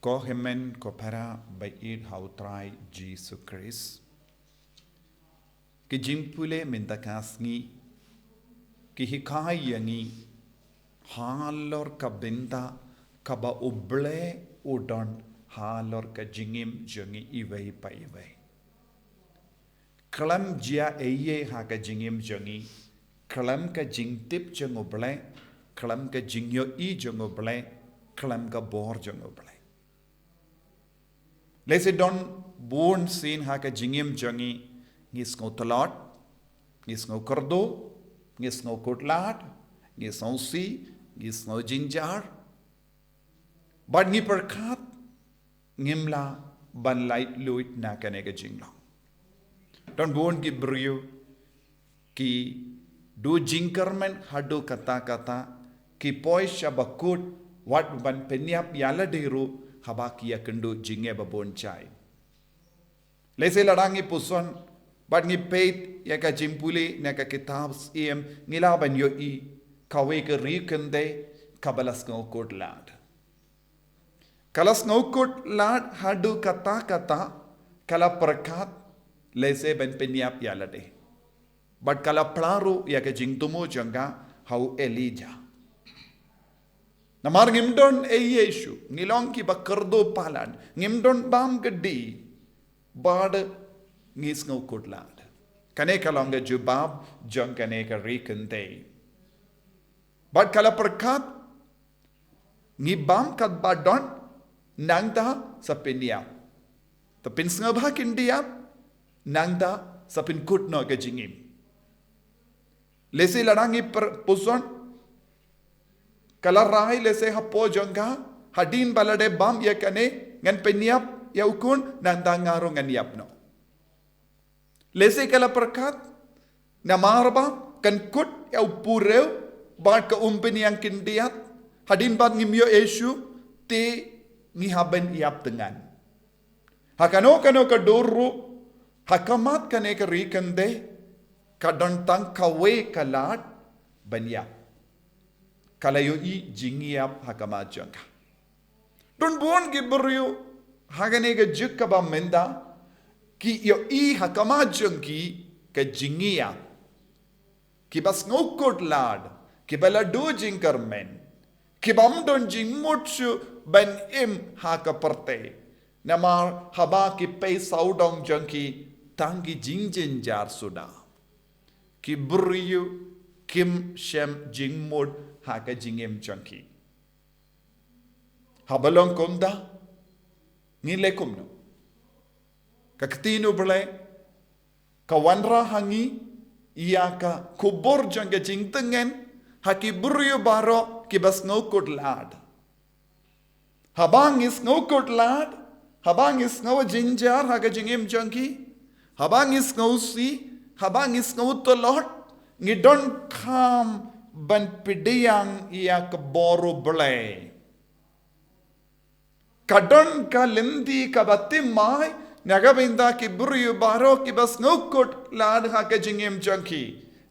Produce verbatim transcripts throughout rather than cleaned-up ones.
Ko hynmen ko para ba ïeit ha u Trai Jisu Khrist. Ki jingpule mynta ka sngi ki hikai ïa ngi halor ka bynta kaba U Blei u don halor ka jingim jong ngi iwei pa iwei. Khlem jia ei ei ha ka jingim jong ngi, khlem ka jingtip jong U Blei, khlem ka jingïohi jong U Blei, khlem ka bor jong U Blei. Lehse don bun sien ha ka jingim jong ngi, ngi sngew tlot, ngi sngew kyrduh, ngi sngew kut lad, ngi sngew sih, ngi sngew jynjar. Bad ngi pyrkhat ngim lah ban laitluid na kane ka jinglong. Don bun ki briew ki duh jingkyrmen haduh katta katta, ki poi sha ba kut wat ban pynïap ïa lade ruh haba ki ïakynduh jingeh ba bun jait. Lehse lada ngi puson bad ngi peit ïa ka jingpule na ka kitab Syiem, ngi lah ban ïohi kawei ka ri kynthei kaba la sngew kut lad. Ka la sngew kut lad haduh katta katta, ka la pyrkhat lehse ban pynïap ïa lade. Bad ka la phla ruh ïa ka jingthmu jong ka ha u Elijah. Namar ngim don ei ei shuh, ngi long kiba kyrduh palat, ngim don bam kti, bad ngi sngew kut lad. Kane ka long ka jubab jong kane ka ri kynthei. Bad ka la pyrkhat, ngi bam katba don, nangta sa pynïap. Te pynsngewbha kin ïap, nangta sa pynkut noh ka jingim. Lehse lada ngi pyrkhat puson, ka la rai lehse hapoh jong ka, hadien ba lade bam ïa kane, ngan pynïap ïa u khun, nangta nga ruh ngan ïap noh. Lehse ka la pyrkhat, namar ba kan kut ïa u briew, bad ka umpynïaid khyndiat, hadien ba ngim ïoh ei ei shuh, te ngi hap ban ïap tyngan. Ha kano kano ka dur ruh, ha khmat kane ka ri kynthei, ka don tang kawei ka lad ban ïap. Ka la ïohi jingïap ha khmat jong ka. Don bun ki briew ha kane ka juk kaba mynta, ki ïohi ha khmat jong ki ka jingïap. Kiba sngew kut lad, kiba la duh jingkyrmen, kibym don jingmut shuh ban im ha ka pyrthei. Namar haba ki peit sawdong jong ki, tang ki jingjynjar suda. Ki briew kim shem jingmut ha ka jingim jong ki. Haba long kumta, ngin leh kumno? Ka ktien U Blei ka wanrah ha ngi ïa ka khubor jong ka jingtngen ha ki briew baroh kiba sngew kut lad. Haba ngi sngew kut lad, haba ngi sngew jynjar ha ka jingim jong ki, haba ngi sngew sih, haba ngi sngew tlot, ngi donkam ban pdiang ïa ka bor U Blei. Ka don ka lynti kaba thymmai na ka bynta ki briew baroh kiba sngew kut lad ha ka jingim jong ki.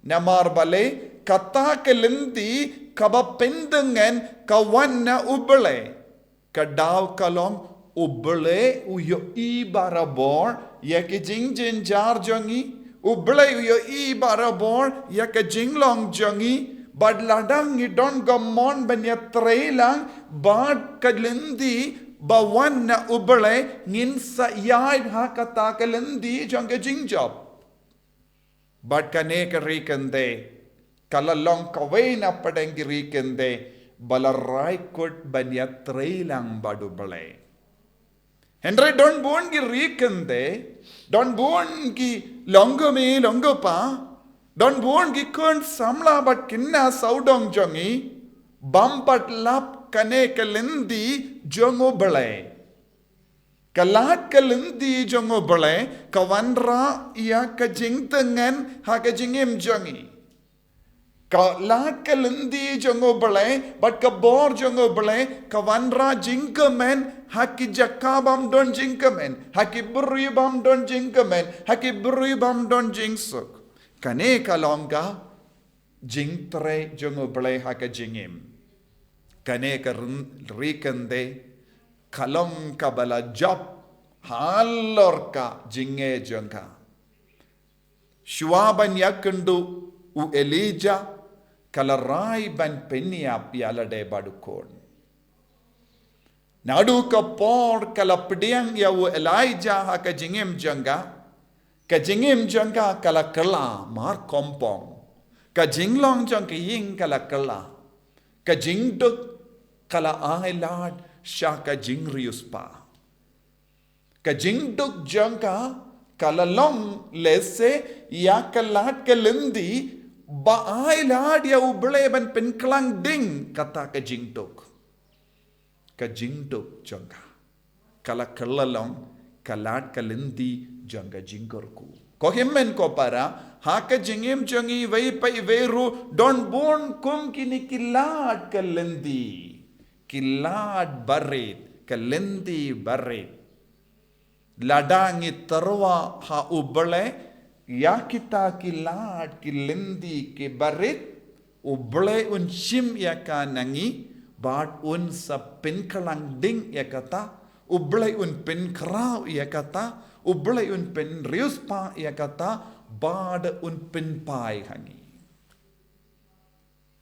Namar balei, kata ka lynti kaba pyntngen ka wan na U Blei. Ka daw ka long U Blei u ïohi barabor ïa ki jingjynjar jong ngi, U Blei u ïohi barabor ïa ka jinglong jong ngi, bad lada ngi don ka mon ban ïatrei lang bad ka lynti ba wan na U Blei, ngin sa ïaid ha kata ka lynti jong ka jingjop. Bad kane ka ri kynthei ka la long kawei na pdeng ki ri kynthei ba la rai kut ban ïatrei lang bad U Blei. Hynrei don bun ki ri kynthei, don bun ki longkmie longkpa, don bun ki khun samla bad khynnah sawdong jong ngi, bym pat lap kane ka lynti jong U Blei. Ka lad ka lynti jong U Blei ka wanrah ïa ka jingtngen ha ka jingim jong ngi. Ka lad ka lynti jong U Blei bad ka bor jong U Blei ka wanrah jingkmen ha ki jaka bym don jingkmen, ha ki briew bym don jingkmen, ha ki briew bym don jingsuk. Kane ka long ka jingtrei jong U Blei ha ka jingim. Kane ka ri kynthei Ka long kaba la jop halor ka jingeh jong ka. Shuwa ban ïakynduh u Elijah, ka la rai ban pynïap ïa lade bad u khun. Naduh ka por ka la pdiang ïa u Elijah ha ka jingim jong ka, ka jingim jong ka ka la kylla mar kompong. Ka jinglong jong ka ïing ka la kylla. Ka jingduk ka la ai lad sha ka jingriewspah. Ka jingduk jong ka ka la long lehse ïa ka lad ka lynti ba ai lad ïa U Blei ban pynkhlaiñ ding kata ka jingduk. Ka jingduk jong ka ka la kylla long ka lad ka lynti jong ka jingkyrkhu. Ko hynmen ko para, ha ka jingim jong ngi iwei pa iwei ruh don bun kum kine ki lad ka lynti, ki lad barit, ka lynti barit. Lada ngi tyrwa ha U Blei ïa kita ki lad ki lynti ki barit, U Blei un shim ïa ka na ngi bad un sa pynkhlaiñ ding ïa kata. U Blei un pynkhraw ïa kata. U Blei un pynriewspah ïa kata bad un pynphai ha ngi.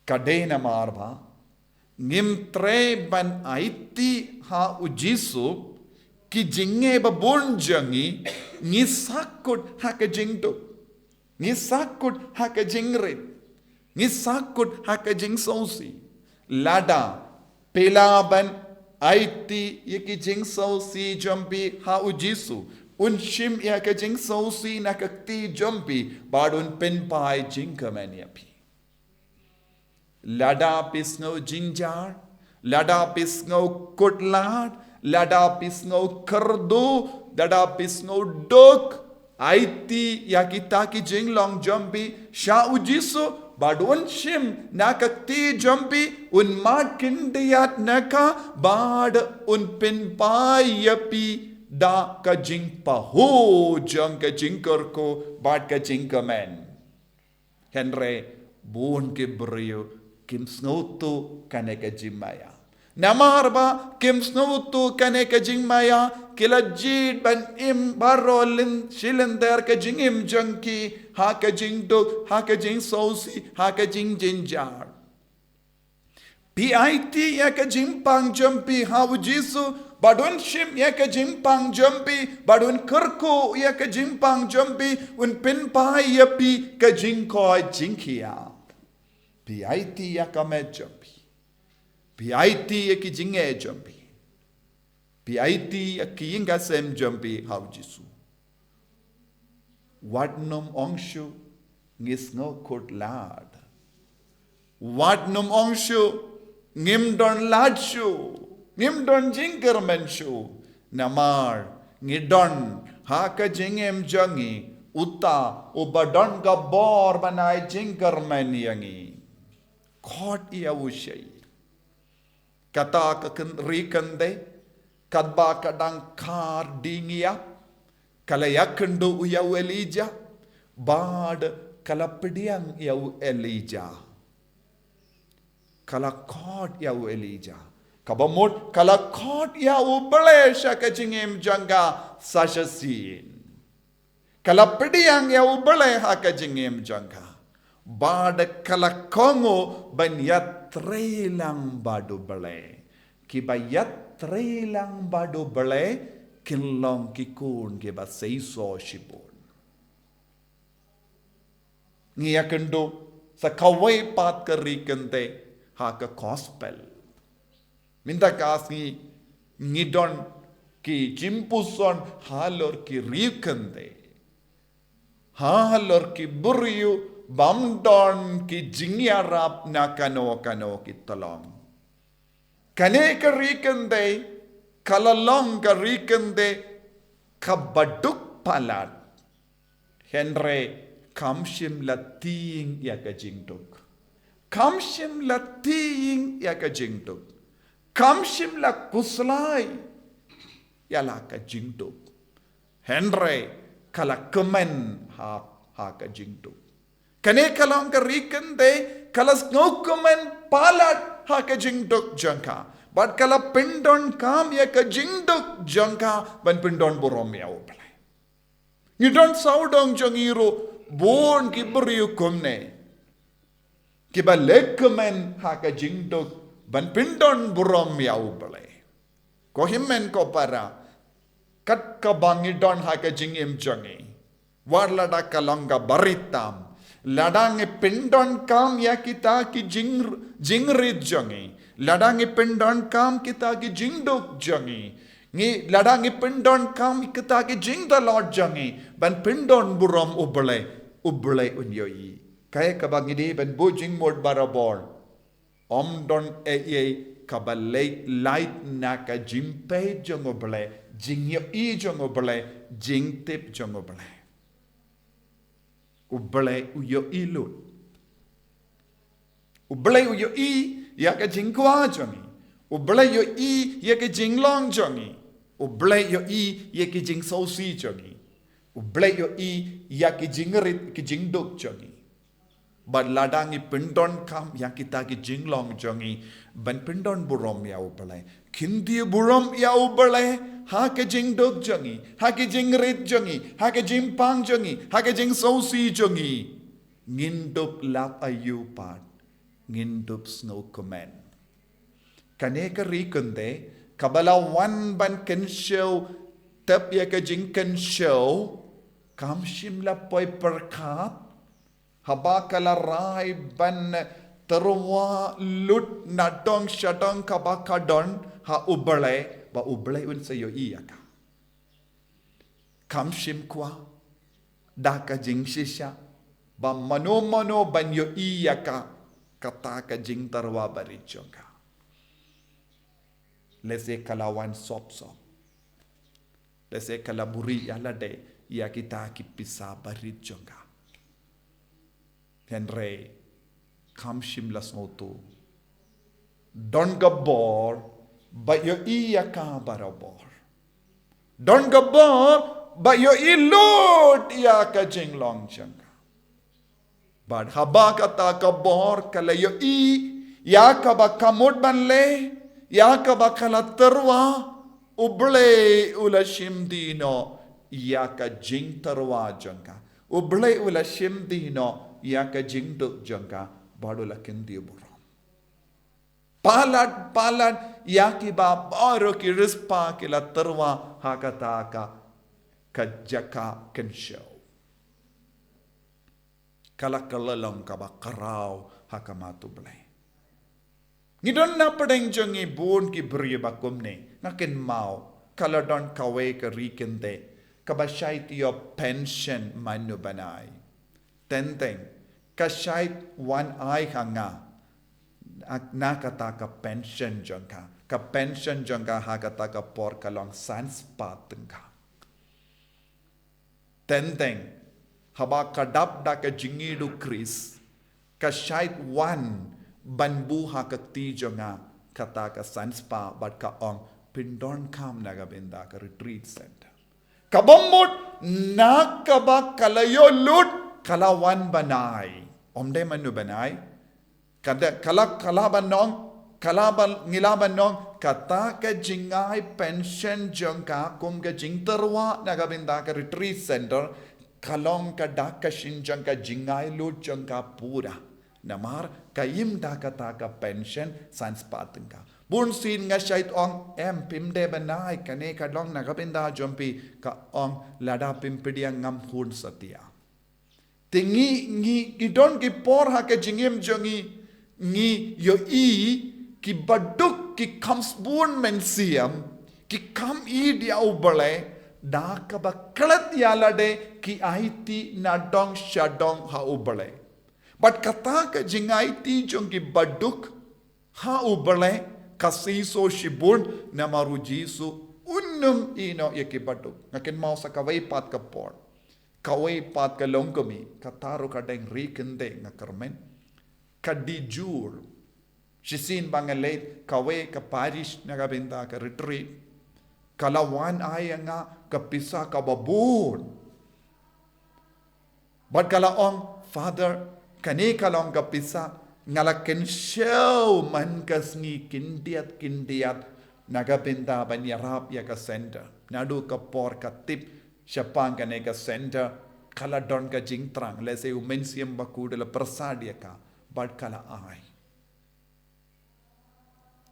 Ka dei namar ba ngim treh ban aiti ha U Jisu ki jingeh ba bun jong ngi, ngi sahkut ha ka jingduk, ngi sahkut ha ka jingrit, ngi sahkut ha ka jingsngewsih. Lada phi lah ban aiti ïa ki jingsngewsih jong phi ha U Jisu, un shim ïa ka jingsngewsih na ka kti jong phi bad un pynphai jingkmen ïa phi. Lada phi sngew jynjar, lada phi sngew kutlad, lada phi sngew kyrduh, lada phi sngew duk, aiti ïa kita ki jinglong jong phi sha U Jisu bad un shim na ka kti jong phi, un mad khyndiat na ka bad un pynphai ïa phi da ka jingpahuh jong ka jingkyrkhu bad ka jingkmen. Hynrei bun ki briew kim sngewthuh kane ka jingmaïa. Namar ba kim sngewthuh kane ka jingmaïa, ki la jied ban im baroh lyn, shi lynter ka jingim jong ki ha ka jingduk, ha ka jingsngewsih, ha ka jingjynjar. Phi aiti ïa ka jingpang jong phi ha U Jisu bad un shim ïa ka jingpang jong phi bad un kyrkhu ïa ka jingpang jong phi, un pynphai ïa phi ka jingkoit jingkhiah. Phi aiti ïa ka met jong phi. Phi aiti ïa ki jingeh jong phi. Phi aiti ïa ki ïing ki sem jong phi ha U Jisu. Wat nym ong shuh ngi sngew kutlad. Wat nym ong shuh ngim don lad shuh, ngim don jingkyrmen shuh. Namar ngi don ha ka jingim jong ngi uta uba don ka bor ban ai jingkyrmen ïa ngi. Khot ïa u shai. Kata ka kyn-, ri kynthei, katba ka dang khar ding ïa, ka la ïakynduh ïa u Elijah, bad ka la pdiang ïa u Elijah. Ka la khot ïa u Elijah. Kaba mut ka la khot ïa U Blei sha ka jingim jong ka sa shisien. Ka la pdiang ïa U Blei ha ka jingim jong ka. Bad ka la kohnguh ban ïatrei lang bad U Blei. Kiba ïatrei lang bad U Blei kin long ki khun kiba seisoh shibun. Ngi ïakynduh sa kawei pat ka ri kynthei ha ka gospel. Mynta ka sngi ngi don ki jingpuson halor ki ri kynthei, halor ki briew bym don ki jingïarap na kano kano ki tyllong. Kane ka ri kynthei ka la long ka ri kynthei kaba duk palat. Hynrei kam shym la tieng ïa ka jingduk. Kam shym la tieng ïa ka jingduk. Kam shym la khuslai ïa la ka jingduk. Hynrei ka la kmen ha, ha ka jingduk. Kane ka long ka ri kynthei ka la sngewkmen palat ha ka jingduk jong ka. Bad ka la pyndonkam ïa ka jingduk jong ka ban pyndon burom ïa U Blei. Ngi don sawdong jong ngi ruh bun ki briew kumne, kiba leh kmen ha ka jingduk ban pyndon burom ïa U Blei. Ko hynmen ko para, kat kaba ngi don ha ka jingim jong ngi, wat lada ka long kaba rit tam, lada ngi pyndonkam ïa kita ki jing, jingrit jong ngi, lada ngi pyndonkam kita ki jingduk jong ngi, ngi, lada ngi pyndonkam kita ki jingtlot jong ngi ban pyndon burom U Blei, U Blei un ïohi. Kaei kaba ngi dei ban buh jingmut barabor. Ym don ei ei kaba leit lait na ka jingpeit jong U Blei, jingïohi jong U Blei, jingtip jong U Blei. U Blei u ïohi lut. U Blei u ïohi ïa ka jingkwah jong ngi. U Blei u ïohi ïa ka jinglong jong ngi. U Blei u ïohi ïa ka jingsngewsih jong ngi. U Blei u ïohi ïa ka jingrit, ka jingduk jong ngi. Bad lada ngi pyndonkam ïa kita ki jinglong jong ngi ban pyndon burom ïa U Blei, kyntiew burom ïa U Blei ha ka jingduk jong ngi, ha ka jingrit jong ngi, ha ka jingpang jong ngi, ha ka jingsngewsih jong ngi, ngin dup lap aïu pat, ngin dup sngewkmen. Kane ka ri kynthei kaba la wan ban kynshew, tep ïa ka jingkynshew, kam shym la poi pyrkhat, haba ka la rai ban tyrwa lut na dong sha dong kaba ka don ha U Blei, ba U Blei un sa ïohi ïa ka. Kam shym kwah da ka jingshisha ba mano mano ban ïohi ïa ka, kata ka jingtyrwa barit jong ka. Lehse ka la wan sop sop. Lehse ka la buhrieh ïa lade ïa kita ki pisa barit jong ka. Hynrei kam shym la sngewthuh. Don ka bor ba ïohi ïa ka barabor. Don ka bor ba ïohi lut ïa ka jinglong jong ka. Bad haba kata ka bor ka la ïohi ïa kaba ka mut ban leh, ïa kaba ka la tyrwa, U Blei u la shim dih noh ïa ka jingtyrwa jong ka. U Blei u la shim dih noh ïa ka jingduk jong ka, bad u la kyntiew burom. Palat, palat ïa kiba baroh ki riewspah ki la tyrwa ha kata ka, ka jaka kynshew. Ka la kylla long kaba khraw ha khmat U Blei. Ngi don na pdeng jong ngi bun ki briew ba kumne, nga kynmaw, ka la don kawei ka ri kynthei kaba shait ïoh pension mano bnai. Teng teng, ka shait wan ai ha nga na kata ka pension jong ka. Ka pension jong ka ha kata ka por ka long san spah tyngka. Teng teng, haba ka dap da ka jingïeit U Khrist, ka shait wan ban buh ha ka kti jong nga kata ka san spah bad ka ong, pyndonkam na ka bynta ka retreat center. Kaba mut na kaba ka la ïoh lut ka la wan ban ai. Ym dei mano ban ai. Ka dei, ka la, ka la ban ong, ka la ban, ngi la ban ong, kata ka jingai pension jong ka kum ka jingtyrwa na ka bynta ka retreat center, ka long ka dak ka shin jong ka jingai lut jong ka pura. Namar ka im da kata ka pension san spah tyngka. Bun sien nga shait ong, em, phim dei ban ai, kane ka long na ka bynta jong phi, ka ong, lada phim pdiang ngam hun satia. Te ngi, ngi, ngi don ki por ha ka jingim jong ngi, ngi ïohi kiba duk, ki kham sbun mynsiem, ki kham ïeit ïa U Blei, da kaba klet ïa lade ki aiti na dong sha dong ha U Blei. Bad kata ka jingaiti jong kiba duk ha U Blei ka shisha shibun, namar U Jisu un ym ïehnoh ïa kiba duk. Nga kynmaw sa kawei pat ka por, kawei pat ka longkmie, kata ruh ka dang ri kynthei nga kyrmen. Ka dei jur. Shisien ba nga leit kawei ka parish na ka bynta ka retreat, ka la wan ai ïa nga ka pisa kaba bun. Bad ka la ong, Father, kane ka long ka pisa Nga la kynshew man ka sngi khyndiat khyndiat na ka bynta ban ïarap ïa ka center. Naduh ka por ka tip shaphang kane ka center, ka la don ka jingthrang, lehse u Mynsiem Bakhuid u la pyrsad ïa ka bad ka la ai.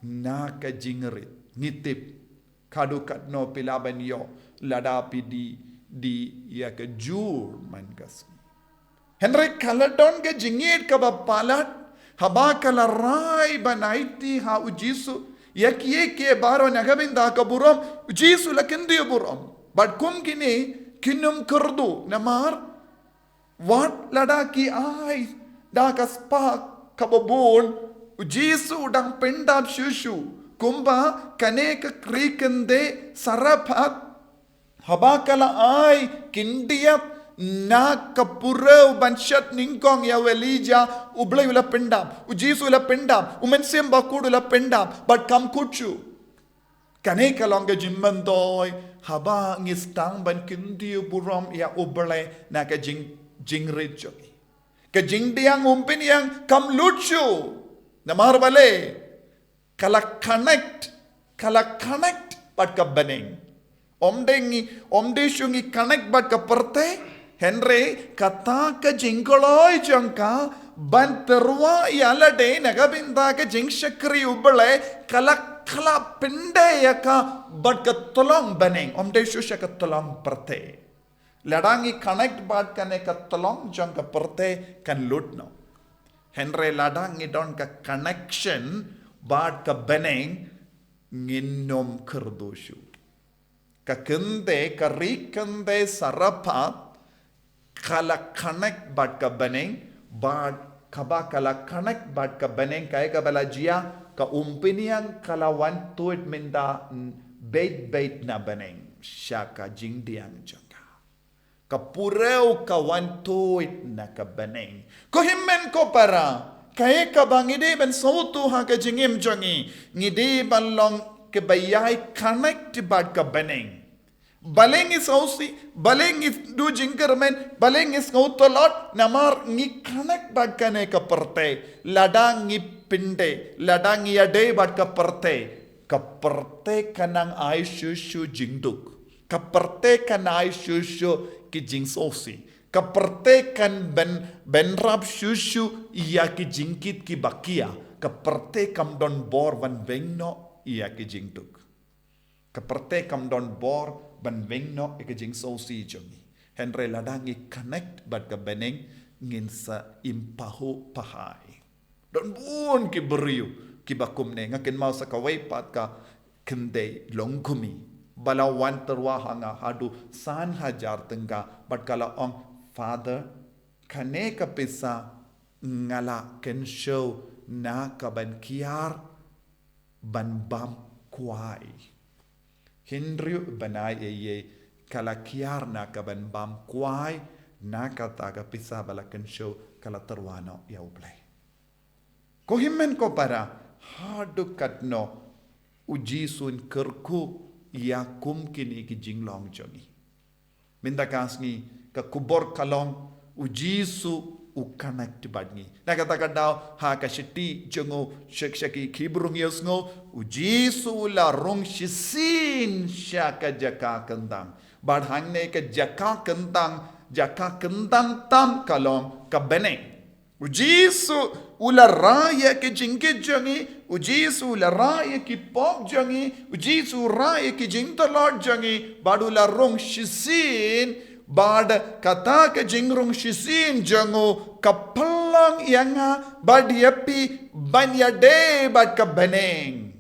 Na ka jingrit ngi tip, kaduh katno phi lah ban ïoh lada phi die, die ïa ka jur man ka sngi. Hynrei ka la don ka jingïeit kaba palat haba ka la rai ban aiti ha u Jisu ïa kiei kiei baroh na ka bynta ka burom. U Jisu la kyntiew burom, bad kum kine kin ym kyrduh, namar wat lada ki ai da ka spah kaba bun, u Jisu u dang pyndap shuh shuh. Kumba kane ka ri khyndai sara phad, haba ka la ai khyndiat na ka pura ban shet nyngkong ïa u Elijah, U Blei u la pyndap, u Jisu u la pyndap, u Mynsiem Bakhuid u la pyndap, bad kam kut shuh. Kane ka long ka jingmyntoi haba ngi sdang ban kyntiew burom ïa U Blei na ka jing, jingrit jong ngi. Ka jingdiang umpynïang kam lut shuh. Namar balei? Ka la connect, ka la connect bad ka bneng. Ym dei ngi, ym dei shuh ngi connect bad ka pyrthei, hynrei kata ka jingkloi jong ka ban tyrwa ïa lade na ka bynta ka jingshakri U Blei, ka la, ka la pyndei ïa ka bad ka tyllong bneng, ym dei shuh sha ka tyllong pyrthei. Lada ngi connect bad kane ka tyllong jong ka pyrthei kan lut noh. Hynrei lada ngi don ka connection bad ka bneng, ngin ym kyrduh shuh. Ka khyndai, ka ri khyndai sara phad, ka la connect bad ka bneng, bad kaba ka la connect bad ka bneng, kaei kaba la jia, ka umpynïang ka la wan tuid mynta beit beit na bneng sha ka jingdiang jong ka. Ka pura ka wan tuid na ka bneng. Ko hynmen ko para, kaei kaba ngi dei ban sngewthuh ha ka jingim jong ngi, ngi dei ban long kiba ïai connect bad ka bneng. Balei ngi sngewsih, balei ngi duh jingkyrmen, balei ngi sngew tlot, namar ngi connect bad kane ka pyrthei. Lada ngi pyndei, lada ngi ïadei bad ka pyrthei, ka pyrthei kan nang ai shuh shuh jingduk. Ka pyrthei kan ai shuh shuh ki jingsngewsih. Ka pyrthei kan byn, bynrap shuh shuh ïa ki jingkit kiba khia. Ka pyrthei kam don bor ban weng noh ïa ki jingduk. Ka pyrthei kam don bor ban weng noh ïa ki jingsngewsih jong ngi. Hynrei lada ngi connect bad ka bneng, ngin sa im pahuh pahai. Don bun ki briew kiba kumne. Nga kynmaw sa kawei pat ka khyndai longkmie ba la wan tyrwa ha nga haduh san hajar tyngka, bad ka la ong, "Father, kane ka pisa nga la kynshew na ka ban kiar ban bam kwai." Hynriew bnai ei ei ka la kiar na ka ban bam kwai, na kata ka pisa ba la kynshew ka la tyrwa noh ïa U Blei. Ko hynmen ko para, haduh katno U Jisu un kyrkhu ïa kum kine ki jinglong jong ngi? Mynta ka sngi ka khubor ka long U Jisu u connect bad ngi. Na kata ka daw ha ka shithi jong u sha, sha ki Hebru ngi ïohsngew, U Jisu u la rung shisien sha ka jaka kyntang. Bad hangne ka jaka kyntang, jaka kyntang tam ka long ka bneng. U Jisu u la rah ïa ki jingkit jong ngi, U Jisu u la rah ïa ki pop jong ngi, U Jisu u rah ïa ki jingtlot jong ngi, bad u la rung shisien, bad kata ka jingrung shisien jong u ka pynlong ïa nga bad ïa phi ban ïadei bad ka bneng.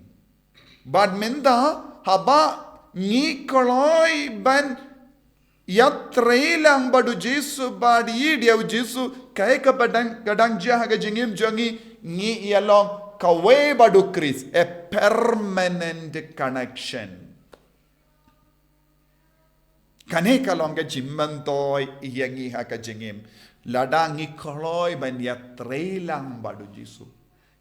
Bad mynta haba ngi kloi ban ïatrei lang bad U Jisu bad ïeit ïa U Jisu, kaei kaba dang, ka dang jia ha ka jingim jong ngi, ngi ïa long kawei bad U Khrist, a permanent connection. Kane ka long ka jingmyntoi ïa ngi ha ka jingim. Lada ngi kloi ban ïatrei lang bad U Jisu.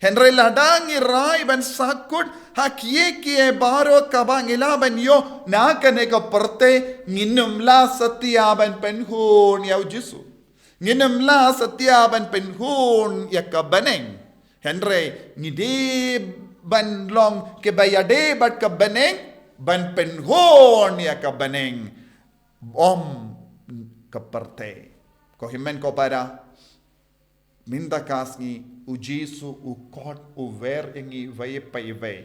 Hynrei lada ngi rai ban sahkut ha kiei kiei baroh kaba ngi lah ban ïoh na kane ka pyrthei, ngin ym lah satia ban pynhun ïa U Jisu. Ngin ym lah satia ban pynhun ïa ka bneng. Hynrei ngi dei ban long kiba ïadei bad ka bneng, ban pynhun ïa ka bneng, ym ka pyrthei. Ko hynmen ko para, mynta ka sngi u Jisu u khot u wer ïa ngi iwei pa iwei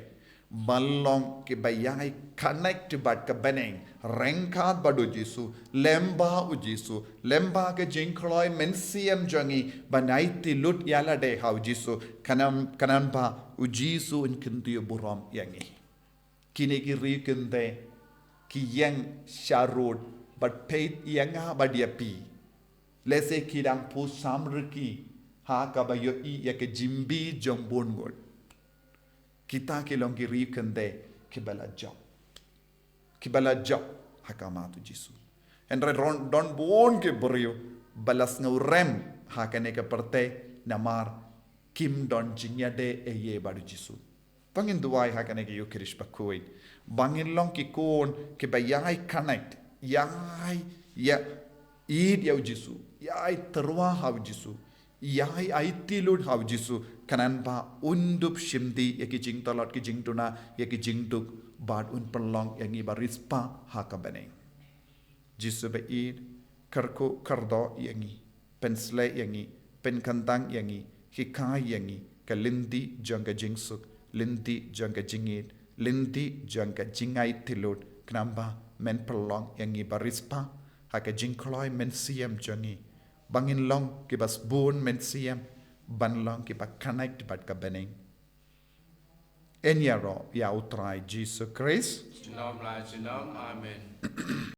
ban long kiba ïai connect bad ka bneng, ryngkat bad u Jisu, lyngba u Jisu, lyngba ka jingkloi mynsiem jong ngi, ban aiti lut ïa lade ha u Jisu, khnang, khnang ba u Jisu un kyntiew burom ïa ngi. Kine ki riewkynthei ki ïeng sharud bad peit ïa nga bad ïa phi. Lehse ki dang pyrshang ruh ki ha kaba ïohi ïa ka jingbi jong bun ngut. Kita ki long ki riewkynthei kiba la jop, kiba la jop ha khmat u Jisu. Hynrei don, don bun ki briew ba la sngewrem ha kane ka pyrthei namar kim don jingïadei ei ei bad u Jisu. To ngin duwai ha kane ka Eucharist bakhuid ba ngin long ki khun kiba ïai connect, ïai, ïa, ïeit ïa u Jisu, ïai tyrwa ha u Jisu, ïai aiti lut ha u Jisu, khnang ba un dup shim dih ïa ki jingtlot ki jingduna, ïa ki jingduk, bad un pynlong ïa ngi ba riewspah ha ka bneng. Jisu ba ïeit, kyrkhu kyrdoh ïa ngi, pynshlei ïa ngi, pynkyntang ïa ngi, hikai ïa ngi ka lynti jong ka jingsuk, lynti jong ka jingïeit, lynti jong ka jingaiti lut, khnang ba men pynlong ïa ngi ba riewspah ha ka jingkloi mynsiem jong ngi, ba ngin long kiba sbun mynsiem, ban long kiba connect bad ka bneng. Yn ïaroh ïa u Trai Jisu Khrist. Junom la junom. Amen.